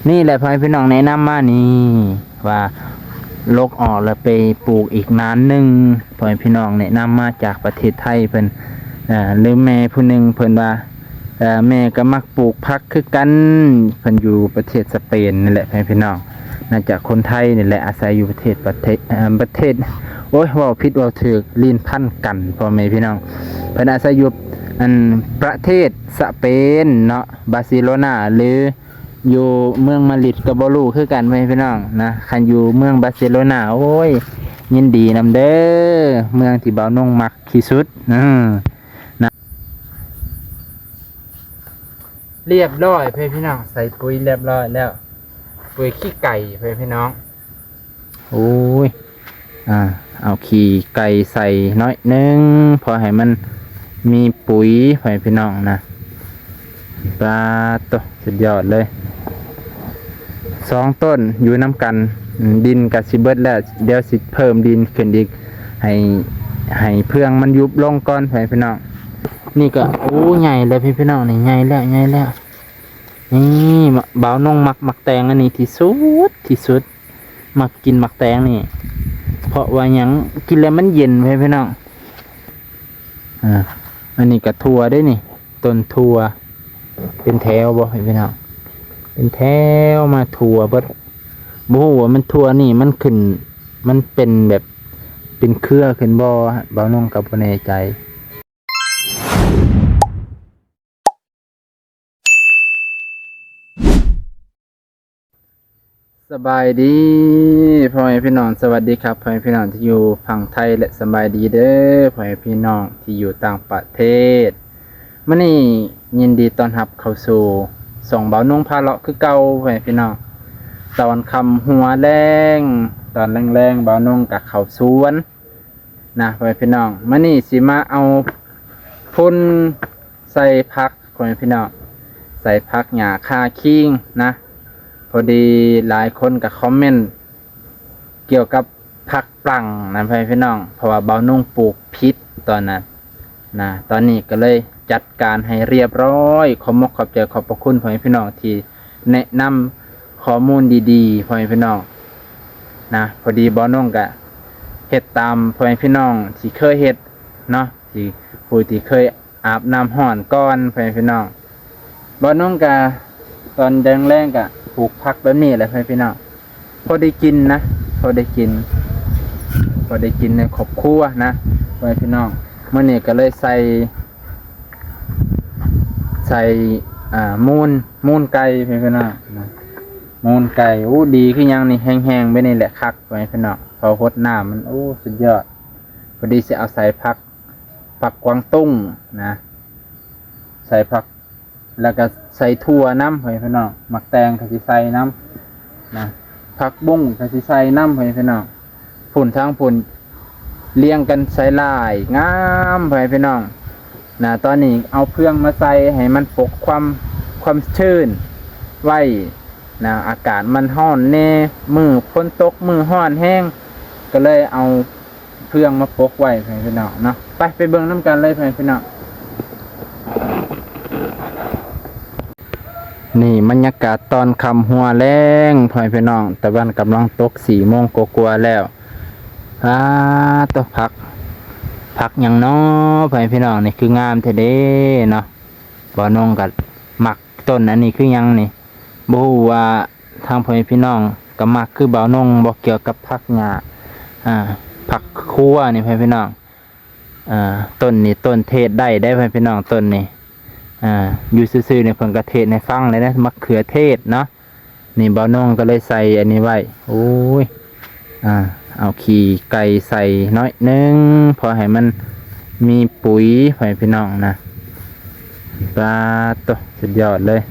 ນີ້ແຫຼະພໍ່ແມ່ພີ່ນ້ອງ ແນະນຳມານີ້ວ່າ ລົກອອກແລ້ວໄປປູກອີກນານໜຶ່ງ. ພໍ່ແມ່ພີ່ນ້ອງ ແນະນຳມາຈາກປະເທດໄທເພິ່ນ ເອີ ຫຼືແມ່ຜູ້ໜຶ່ງເພິ່ນວ່າ ເອີ ແມ່ກໍມັກປູກຜັກຄືກັນ. ເພິ່ນຢູ່ປະເທດສະເປນນີ້ແຫຼະພໍ່ແມ່ພີ່ນ້ອງ ໜ້າຈະຄົນໄທນີ້ແຫຼະ ອາໄສຢູ່ປະເທດ ປະເທດ ເອີ ປະເທດ ໂອ້ຍ ເວົ້າຜິດເວົ້າຖືກ ລີ້ນພັນກັນພໍ່ແມ່ພີ່ນ້ອງ. ເພິ່ນອາໄສຢູ່ ອັນ ປະເທດສະເປນເນາະ ບາເຊໂລນາ ຫຼື ຢູ່ເມືອງມາດຣິດກໍບໍ່ຮູ້ຄືກັນ ພໍ່ແມ່ພີ່ນ້ອງນະ. ຄັນຢູ່ເມືອງບາເຊໂລນາ ໂອ້ຍ ຍິນດີນຳເດີ ເມືອງທີ່ບ່າວນົງມັກທີ່ສຸດ ເອີ ນະ. ລຽບຮ້ອຍ ພໍ່ແມ່ພີ່ນ້ອງ ໃສ່ປຸ໋ຍລຽບຮ້ອຍແລ້ວ ປຸ໋ຍຂີ້ໄກ່ ພໍ່ແມ່ພີ່ນ້ອງ. ໂອ້ຍ ອ່າ ເອົາຂີ້ໄກ່ໃສ່ໜ້ອຍໜຶ່ງ ພໍໃຫ້ມັນມີປຸ໋ຍ ພໍ່ແມ່ພີ່ນ້ອງນະ. ປາດໂທ້ ສຸດຍອດເລີຍ ສອງຕົ້ນຢູ່ນຳກັນ. ອືມ ດິນກະຊິເບິດແລ້ວ ດຽວຊິເພີ່ມດິນຂຶ້ນອີກ ໃຫ້ ໃຫ້ເຟືອງມັນຍຸບລົງກ່ອນ ພໍ່ແມ່ພີ່ນ້ອງ. ນີ້ກໍ ໂອ້ ໃຫຍ່ແລ້ວພີ່ນ້ອງ ນີ້ໃຫຍ່ແລ້ວ ໃຫຍ່ແລ້ວ. ນີ້ ບ່າວນົງມັກໝາກແຕງອັນນີ້ທີ່ສຸດ ທີ່ສຸດ ມັກກິນໝາກແຕງນີ້ ເພາະວ່າຫຍັງ? ກິນແລ້ວມັນເຢັນ ພີ່ນ້ອງ. ອ່າ ອັນນີ້ກໍຖົ່ວເດ້ນີ້ ຕົ້ນຖົ່ວ ເປັນແຖວບໍ່ ພີ່ນ້ອງ? ເປັນແຖວມາຖົ່ວເບິດ. ບໍ່ຮູ້ວ່າມັນຖົ່ວນີ້ມັນຂຶ້ນ ມັນເປັນແບບເປັນເຄືອຂຶ້ນບໍ່ ບ່າວນົງກໍບໍ່ແນ່ໃຈ. ສະບາຍດີພໍ່ແມ່ພີ່ນ້ອງ ສະຫວັດດີຄັບພໍ່ແມ່ພີ່ນ້ອງທີ່ຢູ່ຝັ່ງໄທ ແລະ ສະບາຍດີເດີພໍ່ແມ່ພີ່ນ້ອງທີ່ຢູ່ຕ່າງປະເທດ. ມື້ນີ້ຍິນດີຕ້ອນຮັບເຂົ້າສູ່ຊ່ອງບ່າວນົງພາເລາະຄືເກົ່າພໍ່ແມ່ພີ່ນ້ອງ. ຕອນຄ່ຳຫົວແລງ ຕອນແລງໆ ບ່າວນົງກໍເຂົ້າສວນ ນະ ພໍ່ແມ່ພີ່ນ້ອງ. ມື້ນີ້ຊິມາເອົາຝຸ່ນໃສ່ຜັກ ພໍ່ແມ່ພີ່ນ້ອງ ໃສ່ຜັກຫຍ້າຄາຄີງນະ. ພໍດີຫຼາຍຄົນກໍຄອມເມັນກ່ຽວກັບຜັກປລັງນະ ພໍ່ແມ່ພີ່ນ້ອງ ເພາະວ່າບ່າວນົງປູກຜິດຕອນນັ້ນນະ. ຕອນນີ້ກໍເລີຍຈັດການໃຫ້ລຽບຮ້ອຍ. ຂອບມົກຂອບໃຈຂອບພະຄຸນພໍ່ແມ່ພີ່ນ້ອງທີ່ ແນະນຳຂໍ້ມູນດີໆ ພໍ່ແມ່ພີ່ນ້ອງນະ. ພໍດີບ່າວນົງກະເຮັດຕາມພໍ່ແມ່ພີ່ນ້ອງທີ່ເຄີຍເຮັດເນາະ ທີ່ຜູ້ທີ່ເຄີຍອາບນ້ຳຮ້ອນກ່ອນ ພໍ່ແມ່ພີ່ນ້ອງ. ບ່າວນົງກະຕອນແລງໆ ກະປູກຜັກແບບນີ້ແຫຼະ ພໍ່ແມ່ພີ່ນ້ອງ ພໍໄດ້ກິນນະ ພໍໄດ້ກິນ ພໍໄດ້ກິນໃນຄອບຄົວນະ ພໍ່ແມ່ພີ່ນ້ອງ. ມື້ນີ້ກໍເລີຍໃສ່ ໃສ່ ອ່າ ມູນ ມູນໄກ່ ພໍ່ແມ່ພີ່ນ້ອງນະ ມູນໄກ່. ໂອ້ ດີຄືຫຍັງນີ້ ແຫ້ງໆ ແບບນີ້ແຫຼະຄັກ ພໍ່ແມ່ພີ່ນ້ອງ. ພໍຫົດນ້ຳມັນ ໂອ້ ສຸດຍອດ. ພໍດີຊິເອົາໃສ່ຜັກ ຜັກກວາງຕຸ້ງນະ ໃສ່ຜັກ ແລ້ວກໍໃສ່ຖົ່ວນຳ ພໍ່ແມ່ພີ່ນ້ອງ. ໝາກແຕງກໍຊິໃສ່ນຳນະ ຜັກບຸ້ງກໍຊິໃສ່ນຳ ພໍ່ແມ່ພີ່ນ້ອງ. ພຸ້ນທາງພຸ້ນລຽງກັນໃສ່ຫຼາຍ ງາມ ພໍ່ແມ່ພີ່ນ້ອງນະ. ຕອນນີ້ເອົາເຟືອງມາໃສ່ໃຫ້ມັນປົກຄວາມ ຄວາມຊື້ນໄວ້ນະ. ອາກາດມັນຮ້ອນແດ່ ມື້ຝົນຕົກ ມື້ຮ້ອນແຮງ ກໍເລີຍເອົາເຟືອງມາປົກໄວ້ ພໍ່ແມ່ພີ່ນ້ອງເນາະ. ໄປ ໄປເບິ່ງນຳກັນເລີຍ ພໍ່ແມ່ພີ່ນ້ອງ. ນີ້ບັນຍາກາດຕອນຄ່ຳຫົວແລງ ພໍ່ແມ່ພີ່ນ້ອງ ຕາເວັນກຳລັງຕົກ ສີ່ໂມງກວ່າໆ ແລ້ວ. ອາ ໂຕ ຜັກ ຜັກຫຍັງເນາະ ພໍ່ແມ່ພີ່ນ້ອງ ນີ້ຄືງາມແທ້ເດ້ເນາະ. ບ່າວນົງກໍມັກຕົ້ນອັນນີ້ຄືຫຍັງນີ້ ບໍ່ຮູ້ວ່າທາງພໍ່ແມ່ພີ່ນ້ອງກໍມັກຄືບ່າວນົງບໍ່ ກ່ຽວກັບຜັກຫຍ້າ ອາ ຜັກຄົວນີ້ ພໍ່ແມ່ພີ່ນ້ອງ. ອາ ຕົ້ນນີ້ຕົ້ນເທດໄດ້ເດ້ ພໍ່ແມ່ພີ່ນ້ອງ ຕົ້ນນີ້ ອາ ຢູ່ຊື່ໆ ນີ້ເພິ່ນກໍເທດໃຫ້ຟັງເລີຍນະ ມະເຂືອເທດເນາະ. ນີ້ບ່າວນົງກໍເລີຍໃສ່ອັນນີ້ໄວ້. ໂອ້ຍ ອາ ເອົາຂີ້ໄກ່ໃສ່ໜ້ອຍໜຶ່ງ ພໍໃຫ້ມັນມີປຸ໋ຍ ພໍ່ແມ່ພີ່ນ້ອງນະ. ປາດໂທ້ ສຸດຍອດເລີຍ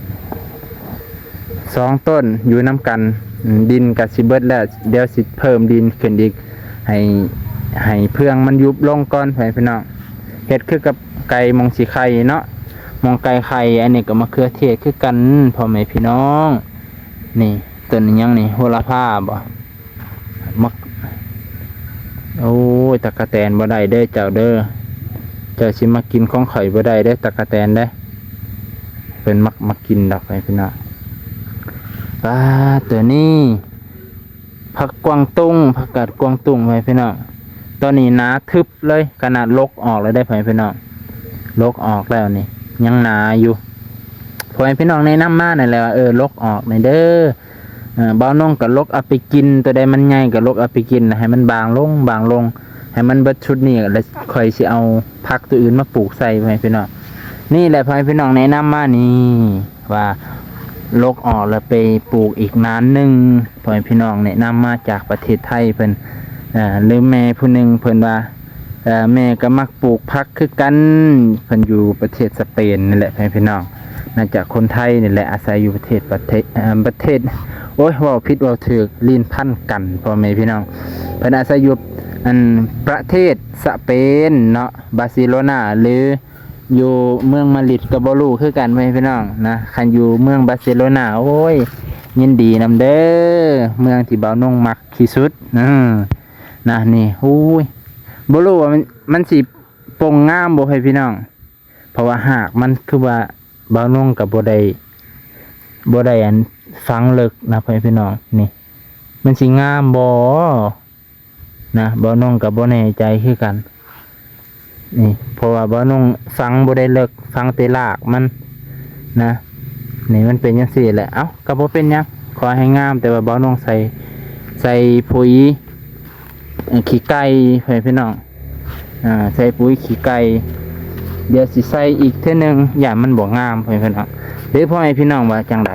ສອງຕົ້ນຢູ່ນຳກັນ. ອືມ ດິນກໍຊິເບິດແລ້ວ ດຽວຊິເພີ່ມດິນຂຶ້ນອີກ ໃຫ້ ໃຫ້ເຟືອງມັນຍຸບລົງກ່ອນ ພໍ່ແມ່ພີ່ນ້ອງ. ເຮັດຄືກັບໄກ່ໝ່ອງຊິໄຂ່ເນາະ ໝ່ອງໄກ່ໄຂ່. ອັນນີ້ກໍມະເຂືອເທດຄືກັນ ພໍ່ແມ່ພີ່ນ້ອງ. ນີ້ ຕົ້ນອີຫຍັງນີ້ ໂຫລະພາບໍ? ມັກ ໂອ້ຍ ຕັກກະແຕນບໍ່ໄດ້ເດີເຈົ້າເດີ ເຈົ້າຊິມາກິນຂອງຂ້ອຍບໍ່ໄດ້ເດີ ຕັກກະແຕນເດີ. ເພິ່ນມັກ ມັກກິນດອກ ພີ່ນ້ອງ. ປາດ ຕົວນີ້ ຜັກກວາງຕຸ້ງ ຜັກກາດກວາງຕຸ້ງ ພໍ່ແມ່ພີ່ນ້ອງ. ຕອນນີ້ໜາທຶບເລີຍ ຂະໜາດຫຼົກອອກແລ້ວເດ້ ພໍ່ແມ່ພີ່ນ້ອງ, ຫຼົກອອກແລ້ວນີ້ ຍັງໜາຢູ່. ພໍ່ແມ່ພີ່ນ້ອງແນະນຳມານັ້ນແຫຼະວ່າ ເອີ ຫຼົກອອກນີ້ເດີ. ເອີ ບ່າວນົງກໍຫຼົກເອົາໄປກິນ, ຕົວໃດມັນໃຫຍ່ກໍຫຼົກເອົາໄປກິນ ໃຫ້ມັນບາງລົງ ບາງລົງ ໃຫ້ມັນເບິດຊຸດນີ້ ແລ້ວຂ້ອຍຊິເອົາຜັກຕົວອື່ນມາປູກໃສ່ ພໍ່ແມ່ພີ່ນ້ອງ. ນີ້ແຫຼະ ພໍ່ແມ່ພີ່ນ້ອງແນະນຳມານີ້ ວ່າຫຼົກອອກແລ້ວໄປປູກອີກນານໜຶ່ງ. ພໍ່ແມ່ພີ່ນ້ອງແນະນຳມາຈາກປະເທດໄທເພິ່ນ ເອີ ຫຼືແມ່ຜູ້ໜຶ່ງເພິ່ນວ່າ ເອີ ແມ່ກໍມັກປູກຜັກຄືກັນ, ເພິ່ນຢູ່ປະເທດສະເປນນີ້ແຫຼະ ພໍ່ແມ່ພີ່ນ້ອງ, ໜ້າຈະຄົນໄທນີ້ແຫຼະ ອາໄສຢູ່ປະເທດ ປະເທດ ເອີ ປະເທດ ໂອ້ຍ ເວົ້າຜິດເວົ້າຖືກ ລີ້ນພັນກັນ ພໍ່ແມ່ພີ່ນ້ອງ. ເພິ່ນອາໄສຢູ່ ອັນ ປະເທດສະເປນເນາະ, ບາເຊໂລນາ ຫຼື ຢູ່ເມືອງມາດຣິດກໍບໍ່ຮູ້ຄືກັນ ພໍ່ແມ່ພີ່ນ້ອງນະ. ຄັນຢູ່ເມືອງບາເຊໂລນາ ໂອ້ຍ ຍິນດີນຳເດີ, ເມືອງທີ່ບ່າວນົງມັກທີ່ສຸດ ເອີ ນະ. ນີ້ ໂອ້ຍ ບໍ່ຮູ້ວ່າມັນ ມັນຊິປົ່ງງາມບໍ່ ພໍ່ແມ່ພີ່ນ້ອງ, ເພາະວ່າຮາກມັນຄືວ່າບ່າວນົງກໍບໍ່ໄດ້ ບໍ່ໄດ້ອັນຝັງເລິກນະ ພໍ່ແມ່ພີ່ນ້ອງ. ນີ້ ມັນຊິງາມບໍ່ ນະ, ບ່າວນົງກໍບໍ່ແນ່ໃຈຄືກັນນີ້ ເພາະວ່າບ່າວນົງຝັງບໍ່ໄດ້ເລິກ, ຝັງແຕ່ລາກມັນນະ. ນີ້ມັນເປັນຈັ່ງຊີ້ແຫຼະ. ເອົ້າ ກໍບໍ່ເປັນຫຍັງ, ຂໍໃຫ້ງາມ, ແຕ່ວ່າບ່າວນົງໃສ່ ໃສ່ປຸຍ ເອີ ຂີ້ໄກ່ ພໍ່ແມ່ພີ່ນ້ອງ, ອ່າ ໃສ່ປຸຍຂີ້ໄກ່. ດຽວຊິໃສ່ອີກເທື່ອໜຶ່ງ, ຢ້ານມັນບໍ່ງາມ ພໍ່ແມ່ພີ່ນ້ອງ. ເດີ ພໍ່ແມ່ພີ່ນ້ອງວ່າຈັ່ງໃດ?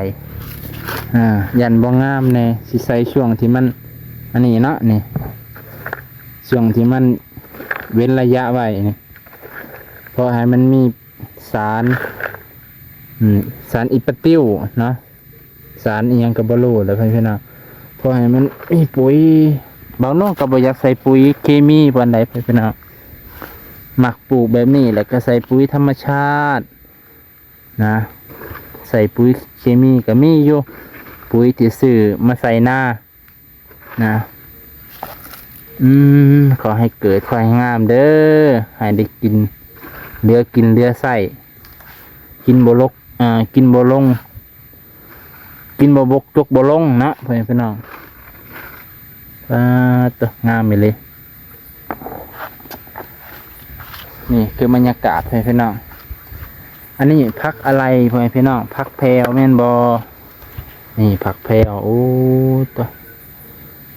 ອ່າ ຢ້ານບໍ່ງາມແດ່, ຊິໃສ່ຊ່ວງທີ່ມັນ ອັນນີ້ເນາະ, ນີ້ ຊ່ວງທີ່ມັນເວັ້ນໄລຍະໄວ້ນີ້ ເພາະໃຫ້ມັນມີສານ ອືມ ສານອີປາຕິວເນາະ, ສານອີ່ຫຍັງກໍບໍ່ຮູ້ແຫຼະ ພໍ່ແມ່ພີ່ນ້ອງ. ເພາະໃຫ້ມັນມີປຸຍ, ບ່າວນົງກໍບໍ່ຢາກໃສ່ປຸຍເຄມີປານໃດ ພໍ່ແມ່ພີ່ນ້ອງ, ມັກປູກແບບນີ້ ແລ້ວກໍໃສ່ປຸຍທຳມະຊາດ ນະ. ໃສ່ປຸຍເຄມີກໍມີຢູ່, ປຸຍທີ່ຊື້ມາໃສ່ນານະ. ອືມ ຂໍໃຫ້ເກີດ ຂໍໃຫ້ງາມເດີ, ໃຫ້ໄດ້ກິນ ເຫຼືອກິນເຫຼືອໃຊ້, ກິນບໍ່ລົກ ເອີ ກິນບໍ່ລົງ ກິນບໍ່ບົກຈົກບໍ່ລົງເນາະ ພໍ່ແມ່ພີ່ນ້ອງ. ປາດໂທ້ ງາມອີ່ຫຼີ. ນີ້ຄືບັນຍາກາດ ພໍ່ແມ່ພີ່ນ້ອງ. ອັນນີ້ຜັກອະໄລ ພໍ່ແມ່ພີ່ນ້ອງ, ຜັກແພວແມ່ນບໍ່? ນີ້ຜັກແພວ. ໂອ້ ໂທ້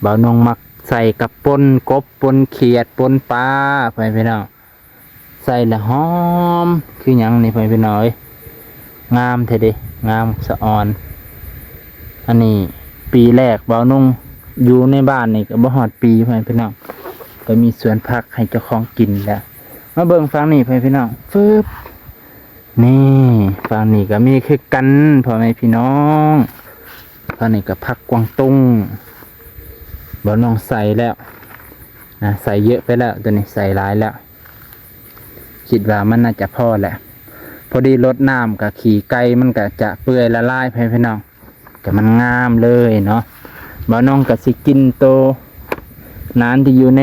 ບ່າວນົງມັກໃສ່ກັບປົ່ນກົບ, ປົ່ນຂຽດ, ປົ່ນປາ ພໍ່ແມ່ພີ່ນ້ອງ. ໃສ່ແລ້ວຫອມຄືຫຍັງນີ້ ພໍ່ແມ່ພີ່ນ້ອງເອີຍ, ງາມແທ້ເດ, ງາມສະອອນ. ອັນນີ້ປີແລກບ່າວນົງຢູ່ໃນບ້ານນີ້ກໍບໍ່ຮອດປີ ພໍ່ແມ່ພີ່ນ້ອງ, ກໍມີສວນຜັກໃຫ້ເຈົ້າຂອງກິນແລ້ວ. ມາເບິ່ງຝັ່ງນີ້ ພໍ່ແມ່ພີ່ນ້ອງ, ຟຶບ ນີ້ ຝັ່ງນີ້ກໍມີຄືກັນ ພໍ່ແມ່ພີ່ນ້ອງ. ຕອນນີ້ກໍຜັກກວາງຕຸ້ງ ບ່າວນົງໃສ່ແລ້ວນະ, ໃສ່ເຍອະໄປແລ້ວ, ຕົວນີ້ໃສ່ຫຼາຍແລ້ວ. ຄິດວ່າມັນໜ້າຈະພໍແຫຼະ, ພໍດີລົດນ້ຳ ກະຂີ້ໄກ່ມັນກະຈະເປື່ອຍລະລາຍ ພໍ່ແມ່ພີ່ນ້ອງ, ກະມັນງາມເລີຍເນາະ. ບ່າວນົງກະຊິກິນໂຕໜານທີ່ຢູ່ໃນ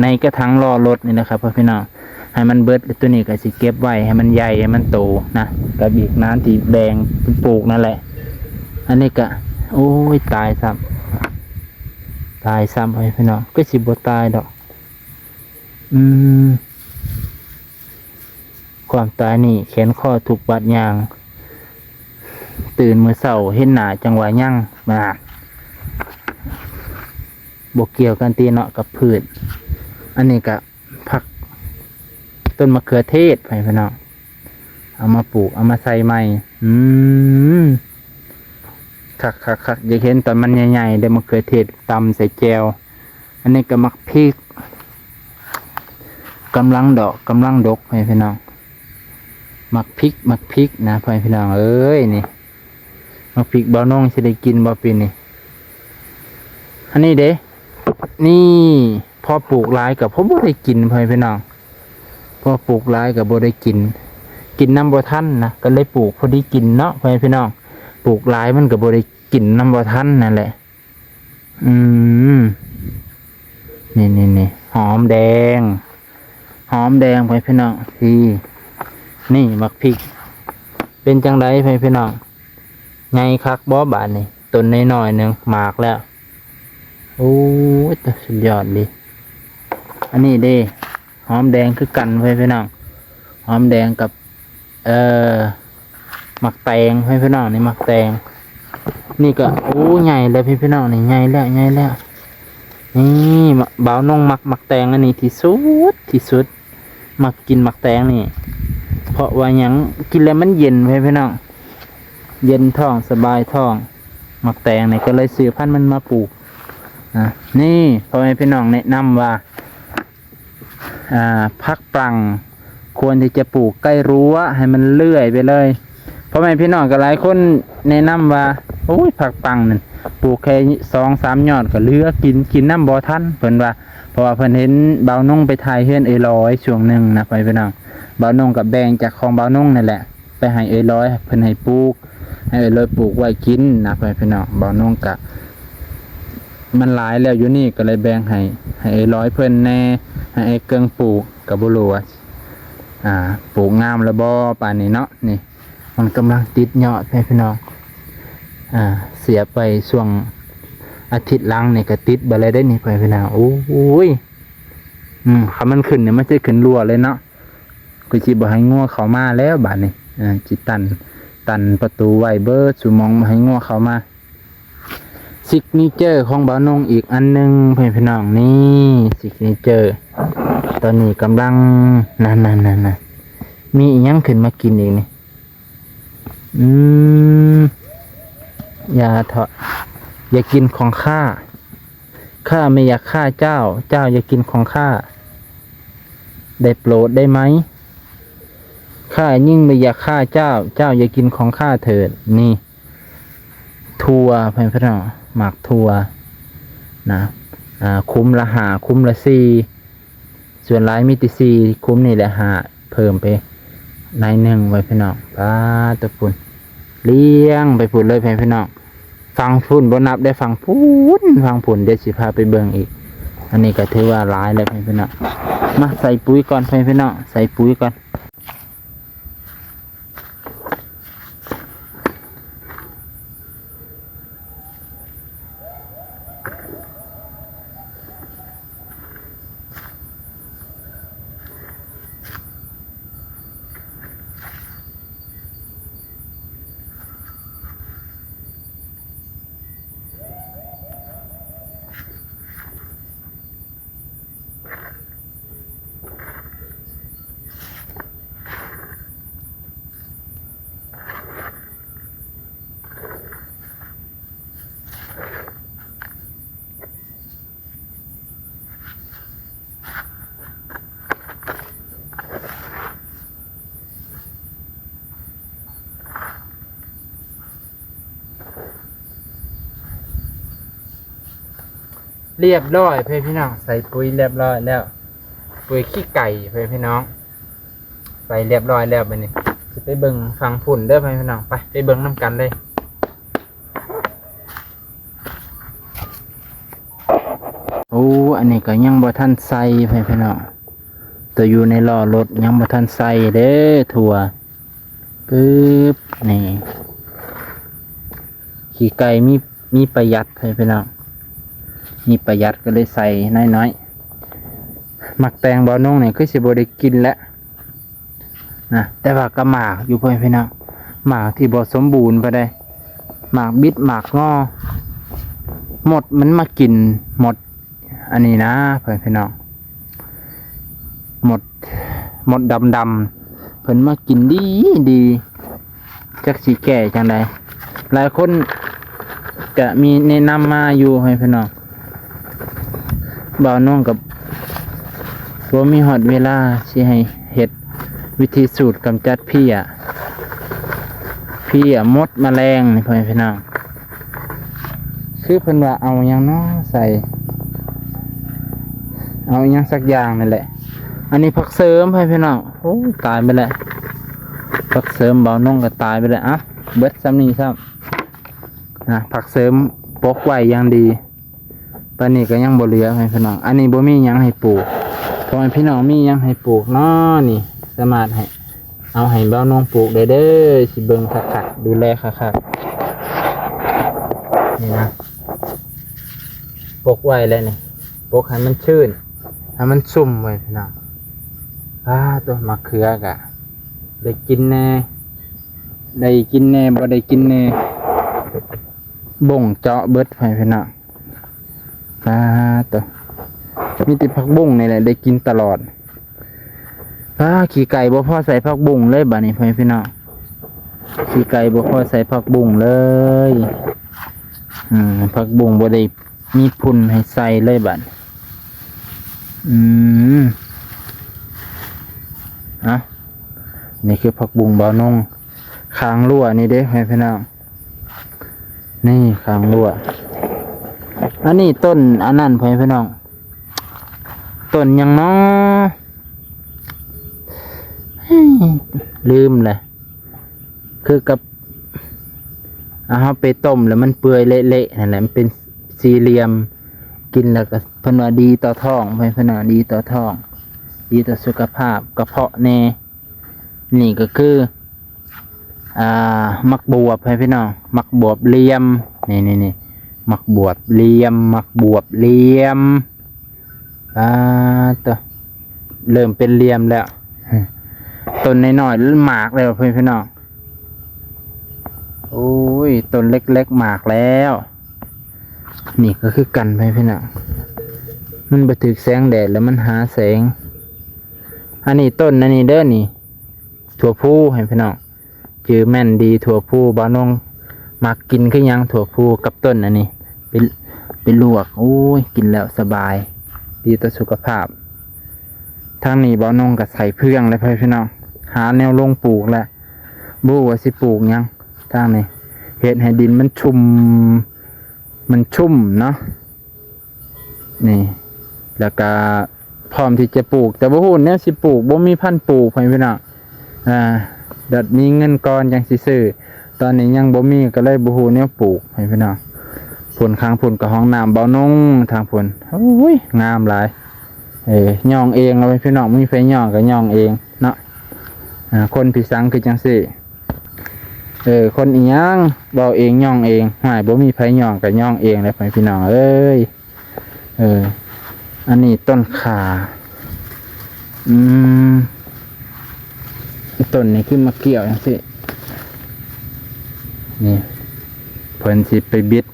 ໃນກະຖັງລໍ້ລົດນີ້ແຫຼະຄັບ ພໍ່ແມ່ພີ່ນ້ອງ, ໃຫ້ມັນເບິດ. ແລ້ວໂຕນີ້ກະຊິເກັບໄວ້ໃຫ້ມັນໃຫຍ່ ໃຫ້ມັນໂຕນະ, ກັບອີກໜານທີ່ແບ່ງປູກນັ້ນແຫຼະ. ອັນນີ້ກະ ໂອ້ຍ ຕາຍຊ້ຳ ຕາຍຊ້ຳ ພໍ່ແມ່ພີ່ນ້ອງ, ຄືຊິບໍ່ຕາຍດອກ. ອືມ ຄວາມຕາຍນີ້ແຂນຄໍທຸກບາດຍ່າງ, ຕື່ນມື້ເຊົ້າເຫັນໜ້າຈັ່ງວ່າຍັງນະ. ບໍ່ກ່ຽວກັນຕິເນາະກັບພືດ. ອັນນີ້ກະຜັກ ຕົ້ນມະເຂືອເທດ ພໍ່ແມ່ພີ່ນ້ອງ, ເອົາມາປູກ ເອົາມາໃສ່ໃໝ່. ອືມ ຄັກໆໆ ຢາກເຫັນຕອນມັນໃຫຍ່ໆເດີ, ມະເຂືອເທດຕຳໃສ່ແຈ່ວ. ອັນນີ້ກໍໝາກພິກ ກຳລັງດອກ ກຳລັງດົກ ພໍ່ແມ່ພີ່ນ້ອງ. ໝາກພິກ ໝາກພິກນະ ພໍ່ແມ່ພີ່ນ້ອງເອີຍ. ນີ້ໝາກພິກບ່າວນົງຊິໄດ້ກິນບໍ່ປີນີ້? ອັນນີ້ເດ້ ນີ້ ພໍປູກຫຼາຍກໍພໍບໍ່ໄດ້ກິນ ພໍ່ແມ່ພີ່ນ້ອງ, ພໍປູກຫຼາຍກໍບໍ່ໄດ້ກິນ, ກິນນຳບໍ່ທັນນະ, ກໍເລີຍປູກພໍດີກິນເນາະ ພໍ່ແມ່ພີ່ນ້ອງ. ປູກຫຼາຍມັນກໍບໍ່ໄດ້ກິນນຳບໍ່ທັນນັ້ນແຫຼະ. ອືມ ນີ້ໆໆ ຫອມແດງ ຫອມແດງ ພໍ່ແມ່ພີ່ນ້ອງ. ທີ່ ນີ້ໝາກພິກ ເປັນຈັ່ງໃດ ພໍ່ແມ່ພີ່ນ້ອງ? ໃຫຍ່ຄັກບໍ່ບາດນີ້? ຕົ້ນນ້ອຍໆໜຶ່ງ ໝາກແລ້ວ. ໂອ້ຍ ຕາ ສຸດຍອດເດ. ອັນນີ້ເດ ຫອມແດງຄືກັນເວີຍພີ່ນ້ອງ, ຫອມແດງກັບ ເອີ ໝາກແຕງເວີຍພີ່ນ້ອງ. ນີ້ໝາກແຕງ ນີ້ກໍ ໂອ້ ໃຫຍ່ແລ້ວພີ່ນ້ອງ, ນີ້ໃຫຍ່ແລ້ວ ໃຫຍ່ແລ້ວ. ນີ້ ບ່າວນົງມັກໝາກແຕງອັນນີ້ທີ່ສຸດ ທີ່ສຸດ. ມັກກິນໝາກແຕງນີ້ ເພາະວ່າຫຍັງ? ກິນແລ້ວມັນເຢັນເວີຍພີ່ນ້ອງ, ເຢັນທ້ອງ ສະບາຍທ້ອງ. ໝາກແຕງນີ້ກໍເລີຍຊື້ພັນມັນມາປູກ. ອ່າ ນີ້ພໍ່ແມ່ພີ່ນ້ອງແນະນຳວ່າ ອ່າ ຜັກປັງຄວນທີ່ຈະປູກໃກ້ຮົ້ວໃຫ້ມັນເລື່ອຍໄປເລີຍ. ພໍ່ແມ່ພີ່ນ້ອງກໍຫຼາຍຄົນແນະນຳວ່າ ໂອ້ຍ ຜັກປັງນັ້ນ ປູກແຄ່ສອງສາມຍອດກໍເຫຼືອກິນ ກິນນຳບໍ່ທັນ ເພິ່ນວ່າ. ເພາະວ່າເພິ່ນເຫັນບ່າວນົງໄປຖ່າຍເຮືອນເອື້ອຍຫຼອຍຊ່ວງໜຶ່ງນະ ພໍ່ແມ່ພີ່ນ້ອງ. ບ່າວນົງກໍແບ່ງຈາກຂອງບ່າວນົງນັ້ນແຫຼະ ໄປໃຫ້ເອື້ອຍຫຼອຍ ເພິ່ນໃຫ້ປູກ ໃຫ້ເອື້ອຍຫຼອຍປູກໄວ້ກິນນະ ພໍ່ແມ່ພີ່ນ້ອງ. ບ່າວນົງກະ ມັນຫຼາຍແລ້ວຢູ່ນີ້ ກໍເລີຍແບ່ງໃຫ້ ໃຫ້ເອື້ອຍຫຼອຍເພິ່ນແດ່ ໃຫ້ອ້າຍເກິ່ງປູກ. ກໍບໍ່ຮູ້ວ່າ ອ່າ ປູກງາມແລ້ວບໍ່ປານນີ້ເນາະ. ນີ້ ມັນກຳລັງຕິດຍອດ ພໍ່ແມ່ພີ່ນ້ອງ. ອ່າ ເສຍໄປຊ່ວງອາທິດຫຼັງນີ້ກໍຕິດເບິດແລ້ວເດ້ນີ້ ພໍ່ແມ່ພີ່ນ້ອງ. ໂອ້ຍ ອືມ ຄັນມັນຂຶ້ນນີ້ ມັນຊິຂຶ້ນລົວເລີຍເນາະ. ຄືຊິບໍ່ໃຫ້ງົວເຂົ້າມາແລ້ວບາດນີ້. ອ່າ ຊິຕັນ ຕັນປະຕູໄວ້ເບິດສູ່ໝ່ອງ ບໍ່ໃຫ້ງົວເຂົ້າມາ. ຊິກເນເຈີຂອງບ່າວນົງອີກອັນໜຶ່ງ ພໍ່ແມ່ພີ່ນ້ອງ. ນີ້ ຊິກເນເຈີ ຕອນນີ້ກຳລັງ ນັ້ນໆໆໆ ມີອີ່ຫຍັງຂຶ້ນມາກິນອີກນີ້? ອືມ ຢ່າເຖາະ ຢ່າກິນຂອງຂ້າ ຂ້າບໍ່ຢາກຂ້າເຈົ້າ ເຈົ້າຢ່າກິນຂອງຂ້າ ໄດ້ໂປດໄດ້ໄໝ? ຂ້າຍິ່ງບໍ່ຢາກຂ້າເຈົ້າ ເຈົ້າຢ່າກິນຂອງຂ້າເຖີດ. ນີ້ ຖົ່ວ ເພື່ອນໆເນາະ ໝາກຖົ່ວນະ ອ່າ ຄຸ້ມລະຫ້າ ຄຸ້ມລະສີ່ ສ່ວນຫຼາຍມີແຕ່ສີ່ ຄຸ້ມນີ້ແຫຼະຫ້າ ເພີ່ມໄປໜ້ອຍໜຶ່ງໄວ້ພີ່ນ້ອງ. ປາດໂທ້ ພຸ້ນ ລຽງໄປພຸ້ນເລີຍພີ່ນ້ອງ. ຝັ່ງພຸ້ນບໍ່ນັບເດ້ ຝັ່ງພຸ້ນ ຝັ່ງພຸ້ນ ດຽວຊິພາໄປເບິ່ງອີກ. ອັນນີ້ກໍຖືວ່າຫຼາຍແລ້ວພີ່ນ້ອງ. ມາໃສ່ປຸ໋ຍກ່ອນພີ່ນ້ອງ ໃສ່ປຸ໋ຍກ່ອນ. ຮຽບຮ້ອຍເພື່ອນພີ່ນ້ອງ ໃສ່ປຸ໋ຍຮຽບຮ້ອຍແລ້ວ ປຸ໋ຍຂີ້ໄກ່ເພື່ອນພີ່ນ້ອງ ໃສ່ຮຽບຮ້ອຍແລ້ວ. ບັດນີ້ຊິໄປເບິ່ງຝັ່ງພຸ້ນເດີເພື່ອນພີ່ນ້ອງ ໄປ ໄປເບິ່ງນຳກັນເລີຍ. ໂອ້ ອັນນີ້ກໍຍັງບໍ່ທັນໃສ່ເພື່ອນພີ່ນ້ອງ ຕົວຢູ່ໃນລໍ້ລົດຍັງບໍ່ທັນໃສ່ເດີ ຖົ່ວ ປຶບ ນີ້ ຂີ້ໄກ່ມີ ມີປະຢັດເພື່ອນພີ່ນ້ອງ ມີປະຢັດກໍເລີຍໃສ່ນ້ອຍໆ. ໝາກແຕງບ່າວນົງນີ້ຄືຊິບໍ່ໄດ້ກິນແລ້ວ ນະ ແຕ່ວ່າກໍໝາກຢູ່ເພື່ອນພີ່ນ້ອງ ໝາກທີ່ບໍ່ສົມບູນປານໃດ ໝາກບິດໝາກງໍ ມົດມັນມາກິນ ມົດອັນນີ້ນະເພື່ອນພີ່ນ້ອງ ມົດ ມົດດຳໆ ເພິ່ນມາກິນດີໆ ຈັກຊິແກ້ຈັ່ງໃດ. ຫຼາຍຄົນກະມີແນະນຳມາຢູ່ໃຫ້ພີ່ນ້ອງ ບ່າວນົງກໍບໍ່ມີຮອດເວລາຊິໃຫ້ເຮັດວິທີສູດກຳຈັດເພຍ ເພຍ ມົດ ມະແລງນີ້ ພໍ່ແມ່ພີ່ນ້ອງ. ຄືເພິ່ນວ່າເອົາຫຍັງເນາະໃສ່ ເອົາອີ່ຫຍັງສັກຢ່າງນີ້ແຫຼະ. ອັນນີ້ຜັກເສີມໃຫ້ພີ່ນ້ອງ ໂອ້ ຕາຍໄປແລ້ວ ຜັກເສີມບ່າວນົງກໍຕາຍໄປແລ້ວ. ອ່ະ ເບິດສ່ຳນີ້ຊ້ຳ ນະ ຜັກເສີມປົກໄວ້ຢ່າງດີ ປານນີ້ກໍຍັງບໍ່ເຫຼືອໃຫ້ພີ່ນ້ອງ. ອັນນີ້ບໍ່ມີຫຍັງໃຫ້ປູກ ພໍ່ແມ່ພີ່ນ້ອງມີຫຍັງໃຫ້ປູກເນາະ ນີ້ ສາມາດໃຫ້ ເອົາໃຫ້ບ່າວນົງປູກໄດ້ເດີ ຊິເບິ່ງຄັກໆ ດູແລຄັກໆ. ນີ້ນະ ປົກໄວ້ແລ້ວນີ້ ປົກໃຫ້ມັນຊື້ນ ໃຫ້ມັນຊຸ່ມໄວ້ພີ່ນ້ອງ. ອາ ໂຕ ໝາກເຂືອກະໄດ້ກິນແດ່ ໄດ້ກິນແດ່ ບໍ່ໄດ້ກິນແດ່ ບົ້ງເຈາະເບິດ ພໍ່ແມ່ພີ່ນ້ອງ. ອາ ໂຕ ມີແຕ່ຜັກບຸ້ງນີ້ແຫຼະໄດ້ກິນຕະຫຼອດ. ອາ ຂີ້ໄກ່ບໍ່ພໍໃສ່ຜັກບຸ້ງເລີຍບາດນີ້ ພໍ່ແມ່ພີ່ນ້ອງ ຂີ້ໄກ່ບໍ່ພໍໃສ່ຜັກບຸ້ງເລີຍ. ອືມ ຜັກບຸ້ງບໍ່ໄດ້ມີຝຸ່ນໃຫ້ໃສ່ເລີຍບາດ. ອືມ ເອົາ ນີ້ຄືຜັກບຸ້ງບ່າວນົງ ຄາງຮົ້ວນີ້ເດ້ ພໍ່ແມ່ພີ່ນ້ອງ. ນີ້ຄາງຮົ້ວ ອັນນີ້ຕົ້ນອັນນັ້ນ ພໍ່ແມ່ພີ່ນ້ອງ ຕົ້ນຫຍັງເນາະ ລືມແຫຼະ ຄືກັບ ເອົາ ເຮົາໄປຕົ້ມແລ້ວມັນເປື່ອຍເລະໆ ນັ້ນແຫຼະ ມັນເປັນສີ່ຫຼ່ຽມ ກິນແລ້ວກໍ ເພິ່ນວ່າດີຕໍ່ທ້ອງ ເພິ່ນວ່າດີຕໍ່ທ້ອງ ດີຕໍ່ສຸຂະພາບກະເພາະແດ່. ນີ້ກໍຄື ອ່າ ໝາກບວບ ໃຫ້ພີ່ນ້ອງ ໝາກບວບຫຼ່ຽມ ນີ້ໆໆ ໝາກບວບຫຼ່ຽມ ໝາກບວບຫຼ່ຽມ. ອາ ໂຕ ເລີ່ມເປັນຫຼ່ຽມແລ້ວ ຕົ້ນນ້ອຍໆ ໝາກແລ້ວ ພໍ່ແມ່ພີ່ນ້ອງ. ໂອ້ຍ ຕົ້ນເລັກໆ ໝາກແລ້ວ. ນີ້ກໍຄືກັນ ພໍ່ແມ່ພີ່ນ້ອງ ມັນບໍ່ຖືກແສງແດດແລ້ວມັນຫາແສງ. ອັນນີ້ຕົ້ນອັນນີ້ເດີ ນີ້ ຖົ່ວພູ ໃຫ້ພີ່ນ້ອງ ຈື່ແມ່ນດີ ຖົ່ວພູ. ບ່າວນົງມັກກິນຄືຫຍັງ ຖົ່ວພູກັບຕົ້ນອັນນີ້ ໄປ ໄປລວກ ໂອ້ຍ ກິນແລ້ວສະບາຍ ດີຕໍ່ສຸຂະພາບ. ທາງນີ້ບ່າວນົງກໍໃສ່ເຟືອງແລ້ວ ພໍ່ແມ່ພີ່ນ້ອງ ຫາແນວລົງປູກແລ້ວ ບໍ່ຮູ້ວ່າຊິປູກຫຍັງ. ທາງນີ້ເຮັດໃຫ້ດິນມັນຊຸ່ມ ມັນຊຸ່ມເນາະ ນີ້ ແລ້ວກະພ້ອມທີ່ຈະປູກ ແຕ່ບໍ່ຮູ້ແນວຊິປູກ ບໍ່ມີພັນປູກ ພໍ່ແມ່ພີ່ນ້ອງ. ອ່າ ດັດມີເງິນກ່ອນຈັ່ງຊິຊື້ ຕອນນີ້ຍັງບໍ່ມີ ກໍເລີຍບໍ່ຮູ້ແນວປູກ ພໍ່ແມ່ພີ່ນ້ອງ. ພຸ້ນ ຂ້າງພຸ້ນກໍຫ້ອງນ້ຳບ່າວນົງ ທາງພຸ້ນ ໂອ້ຍ ງາມຫຼາຍ. ເອີ ຍ້ອງເອງເອົາໄວ້ພີ່ນ້ອງ ມີໃຜຍ້ອງກໍຍ້ອງເອງເນາະ. ອ່າ ຄົນພິສັງຄືຈັ່ງຊີ້ ເອີ ຄົນອີ່ຫຍັງ ເວົ້າເອງຍ້ອງເອງ ຫ້າຍ ບໍ່ມີໃຜຍ້ອງກໍຍ້ອງເອງແຫຼະ ພໍ່ແມ່ພີ່ນ້ອງເອີຍ. ເອີ ອັນນີ້ຕົ້ນຂ່າ ອືມ ຕົ້ນນີ້ຂຶ້ນມາກ່ຽວຈັ່ງຊີ້ ນີ້ ເພິ່ນຊິໄປບິດ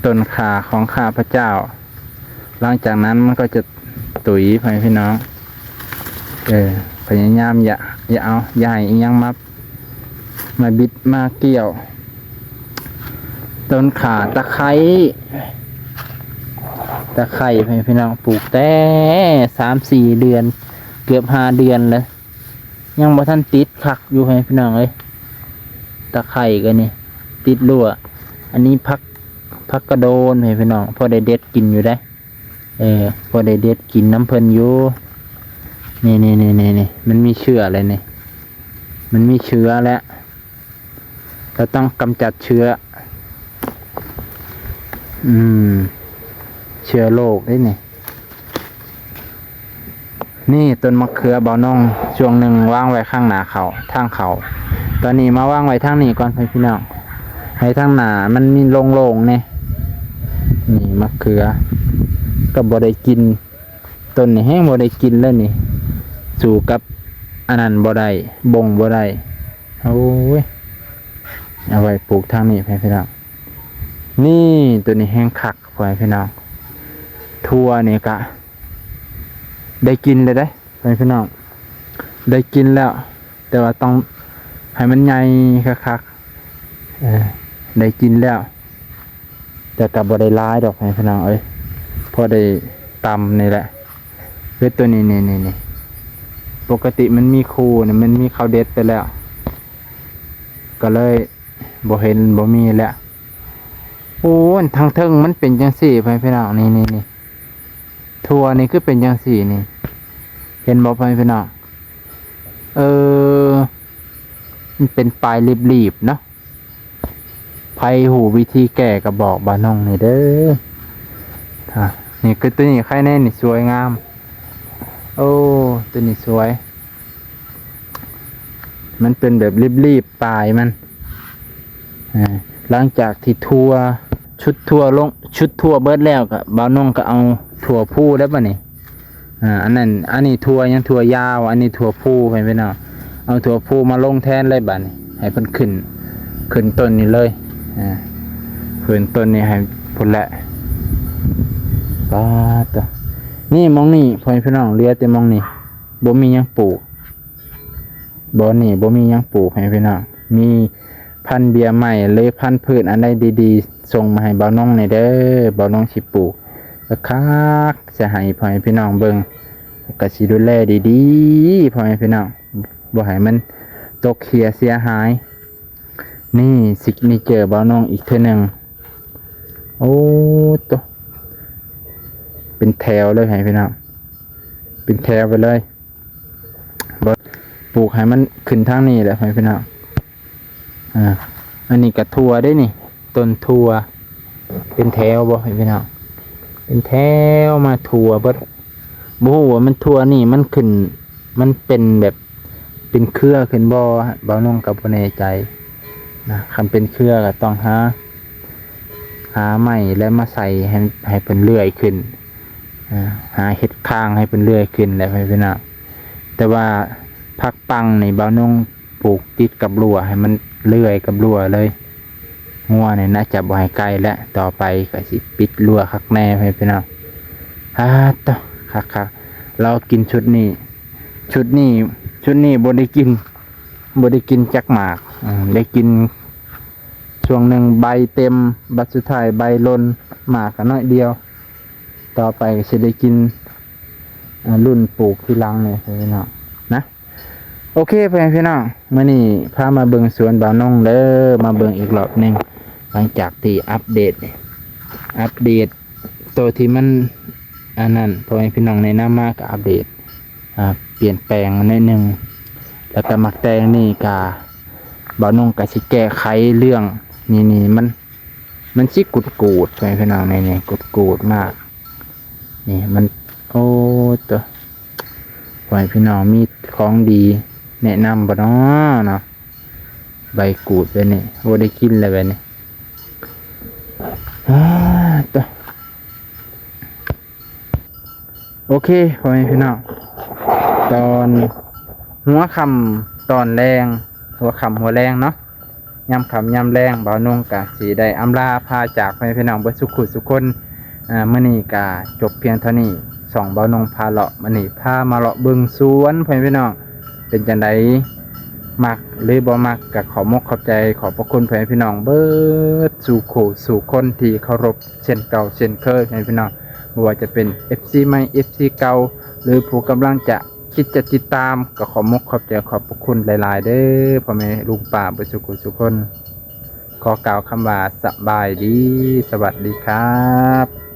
ຕົ້ນຂ່າຂອງຂ້າພະເຈົ້າ ຫຼັງຈາກນັ້ນມັນກໍຈະຕຸຍ ພໍ່ແມ່ພີ່ນ້ອງ. ເອີ ພະຍາຍາມຢ່າ ຢ່າເອົາ ຢ່າໃຫ້ອີ່ຫຍັງມາ ມາບິດມາກ່ຽວ. ຕົ້ນຂ່າ ຕະໄຄ ຕະໄຄ ພໍ່ແມ່ພີ່ນ້ອງ ປູກແຕ່ສາມສີ່ເດືອນ ເກືອບຫ້າເດືອນແລ້ວ ຍັງບໍ່ທັນຕິດຄັກຢູ່ ພໍ່ແມ່ພີ່ນ້ອງເອີຍ. ຕະໄຄກໍນີ້ ຕິດຮົ້ວ. ອັນນີ້ຜັກ ຜັກກະໂດນ ພໍ່ແມ່ພີ່ນ້ອງ ພໍໄດ້ເດັດກິນຢູ່ເດ້. ເອີ ພໍໄດ້ເດັດກິນນຳເພິ່ນຢູ່. ນີ້ໆໆໆ ມັນມີເຊື້ອແລ້ວນີ້ ມັນມີເຊື້ອແລ້ວ ເຮົາຕ້ອງກຳຈັດເຊື້ອ ອືມ ເຊື້ອໂລກເດ້ນີ້. ນີ້ຕົ້ນມະເຂືອບ່າວນົງ ຊ່ວງໜຶ່ງວາງໄວ້ຂ້າງໜ້າເຂົ້າ ທາງເຂົ້າ ຕອນນີ້ມາວາງໄວ້ທາງນີ້ກ່ອນ ພີ່ນ້ອງ ໃຫ້ທາງໜ້າມັນມີໂລ່ງໆແດ່. ນີ້ມະເຂືອກໍບໍ່ໄດ້ກິນ ຕົ້ນນີ້ແຮງບໍ່ໄດ້ກິນເລີຍນີ້ ສູ້ກັບອັນນັ້ນບໍ່ໄດ້ ບົ້ງບໍ່ໄດ້. ໂອ້ຍ ເອົາໄວ້ປູກທາງນີ້ ພີ່ນ້ອງ. ນີ້ ໂຕນີ້ແຮງຄັກ ພໍ່ແມ່ພີ່ນ້ອງ. ຖົ່ວນີ້ກະໄດ້ກິນແລ້ວເດ້ ພໍ່ແມ່ພີ່ນ້ອງ ໄດ້ກິນແລ້ວ ແຕ່ວ່າຕ້ອງໃຫ້ມັນໃຫຍ່ຄັກໆ. ເອີ ໄດ້ກິນແລ້ວ ແຕ່ກໍບໍ່ໄດ້ຫຼາຍດອກ ພີ່ນ້ອງເອີຍ ພໍໄດ້ຕຳນີ້ແຫຼະ. ເຮັດໂຕນີ້ ນີ້ໆໆ ປົກກະຕິມັນມີຄູ່ນະ ມັນມີເຂົາເດັດໄປແລ້ວ ກໍເລີຍບໍ່ເຫັນ ບໍ່ມີແລ້ວ. ໂອ້ ທາງເທິງມັນເປັນຈັ່ງຊີ້ ພໍ່ແມ່ພີ່ນ້ອງ ນີ້ໆໆ ຖົ່ວນີ້ຄືເປັນຈັ່ງຊີ້ນີ້ ເຫັນບໍ່ ພໍ່ແມ່ພີ່ນ້ອງ? ເອີ ມັນເປັນປາຍລີບໆເນາະ. ໃຜຮູ້ວິທີແກ້ກໍບອກບ່າວນົງແດ່ເດີ. ອ່າ ນີ້ຄືໂຕນີ້ໄຄແນ່ນີ້ ສວຍງາມ. ໂອ້ ໂຕນີ້ສວຍ ມັນເປັນແບບລີບໆ ປາຍມັນ. ອ່າ ຫຼັງຈາກທີ່ຖົ່ວ ຊຸດຖົ່ວລົງ ຊຸດຖົ່ວເບິດແລ້ວກໍ ບ່າວນົງກໍເອົາຖົ່ວພູໄດ້ບັດນີ້. ອ່າ ອັນນັ້ນ ອັນນີ້ຖົ່ວຫຍັງ ຖົ່ວຍາວ ອັນນີ້ຖົ່ວພູ ໃຫ້ພີ່ນ້ອງ ເອົາຖົ່ວພູມາລົງແທນເລີຍບັດນີ້ ໃຫ້ເພິ່ນຂຶ້ນ ຂຶ້ນຕົ້ນນີ້ເລີຍ. ອ່າ ຂຶ້ນຕົ້ນນີ້ໃຫ້ພຸ້ນແຫຼະ. ປາດໂທ້ ນີ້ ໝ່ອງນີ້ ພໍ່ແມ່ພີ່ນ້ອງ ເຫຼືອແຕ່ໝ່ອງນີ້ ບໍ່ມີຫຍັງປູກ. ບ່ອນນີ້ບໍ່ມີຫຍັງປູກໃຫ້ພີ່ນ້ອງ ມີພັນເບ້ຍໄມ້ ຫຼື ພັນພືດອັນໃດດີໆ ສົ່ງມາໃຫ້ບ່າວນົງແດ່ເດີ. ບ່າວນົງຊິປູກຄັກໆ ຈະໃຫ້ພໍ່ແມ່ພີ່ນ້ອງເບິ່ງ ແລ້ວກໍຊິດູແລດີໆ ພໍ່ແມ່ພີ່ນ້ອງ ບໍ່ໃຫ້ມັນຕົກເຫຍເສຍຫາຍ. ນີ້ ຊິກເນເຈີບ່າວນົງອີກເທື່ອໜຶ່ງ. ໂອ້ໂຕ ເປັນແຖວເລີຍໃຫ້ພີ່ນ້ອງ ເປັນແຖວໄປເລີຍ. ບໍ່ ປູກໃຫ້ມັນຂຶ້ນທາງນີ້ແຫຼະໃຫ້ພີ່ນ້ອງ. ອ່າ ອັນນີ້ກະຖົ່ວເດ້ນີ້ ຕົ້ນຖົ່ວ ເປັນແຖວບໍ່ໃຫ້ພີ່ນ້ອງ ເປັນແຖວມາທົ່ວເບິດ. ບໍ່ຮູ້ວ່າມັນຖົ່ວນີ້ມັນຂຶ້ນ ມັນເປັນແບບ ເປັນເຄືອຂຶ້ນບໍ່ ບ່າວນົງກໍບໍ່ແນ່ໃຈນະ. ຄັນເປັນເຄືອກໍຕ້ອງຫາ ຫາໄມ້ແລ້ວມາໃສ່ໃຫ້ ໃຫ້ເພິ່ນເລື່ອຍຂຶ້ນ. ອ່າ ຫາເຮັດຄາງໃຫ້ເພິ່ນເລື່ອຍຂຶ້ນແຫຼະ ໃຫ້ພີ່ນ້ອງ. ແຕ່ວ່າຜັກປັງນີ້ ບ່າວນົງປູກຕິດກັບຮົ້ວ ໃຫ້ມັນເລື່ອຍກັບຮົ້ວເລີຍ. ງົວນີ້ໜ້າຈະບໍ່ໃຫ້ໃກ້ແລ້ວ ຕໍ່ໄປກໍຊິປິດຮົ້ວຄັກແນ່ ໃຫ້ພີ່ນ້ອງ. ອາ ໂຕ ຄັກໆ ລາວກິນຊຸດນີ້ ຊຸດນີ້ ຊຸດນີ້ບໍ່ໄດ້ກິນ ບໍ່ໄດ້ກິນຈັກໝາກ. ອືມ ໄດ້ກິນຊ່ວງໜຶ່ງໃບເຕັມ ບັດສຸດທ້າຍໃບຫຼົ່ນ ໝາກກໍໜ້ອຍດຽວ. ຕໍ່ໄປກໍຊິໄດ້ກິນ ອ່າ ລຸ້ນປູກທີຫຼັງນີ້ພີ່ນ້ອງນະ. ໂອເຄ ພໍ່ແມ່ພີ່ນ້ອງ ມື້ນີ້ພາມາເບິ່ງສວນບ່າວນົງເດີ ມາເບິ່ງອີກລອບໜຶ່ງ ຫຼັງຈາກທີ່ອັບເດດ ອັບເດດໂຕທີ່ມັນ ອັນນັ້ນ ພໍ່ແມ່ພີ່ນ້ອງແນະນຳມາ ກໍອັບເດດ ອ່າ ປ່ຽນແປງໜ້ອຍໜຶ່ງ. ແລ້ວກໍໝາກແຕງນີ້ກໍ ບ່າວນົງກໍຊິແກ້ໄຂເລື່ອງ ນີ້ໆ ມັນ ມັນຊິກູດໆ ໃຫ້ພີ່ນ້ອງ ນີ້ໆ ກູດໆ ມາກ ນີ້ມັນ ໂອ້ໂຕ ໃຫ້ພີ່ນ້ອງມີຂອງດີແນະນຳບໍ່ນໍເນາະ ໃບກູດແບບນີ້. ໂອ້ ໄດ້ກິນແລ້ວແບບນີ້ ອາ ໂຕ. ໂອເຄ ພໍ່ແມ່ພີ່ນ້ອງ ຕອນຫົວຄ່ຳຕອນແລງ ຫົວຄ່ຳຫົວແລງເນາະ ຍາມຄ່ຳຍາມແລງ ບ່າວນົງກະຊິໄດ້ອຳລາພາຈາກພໍ່ແມ່ພີ່ນ້ອງເບິດສູ່ຜູ້ສູ່ຄົນ. ອ່າ ມື້ນີ້ກະຈົບພຽງເທົ່ານີ້ ຊ່ອງບ່າວນົງພາເລາະ ມື້ນີ້ພາມາເລາະເບິ່ງສວນ ພໍ່ແມ່ພີ່ນ້ອງ ເປັນຈັ່ງໃດ ມັກຫຼືບໍ່ມັກ ກະຂອບມົກຂອບໃຈ ຂອບພະຄຸນພໍ່ແມ່ພີ່ນ້ອງເບິດສູ່ຜູ້ສູ່ຄົນທີ່ເຄົາລົບ ເຊັ່ນເກົ່າເຊັ່ນເຄີຍໃຫ້ພີ່ນ້ອງ ບໍ່ວ່າຈະເປັນເອັຟຊີໃໝ່ ເອັຟຊີເກົ່າ ຫຼື ຜູ້ກຳລັງຈະຄິດຈະຕິດຕາມ ກໍຂອບມົກຂອບໃຈຂອບພະຄຸນຫຼາຍໆເດີ ພໍ່ແມ່ລຸງປ້າເບິດສູ່ຜູ້ສູ່ຄົນ. ຂໍກ່າວຄຳວ່າສະບາຍດີ ສະຫວັດດີຄັບ.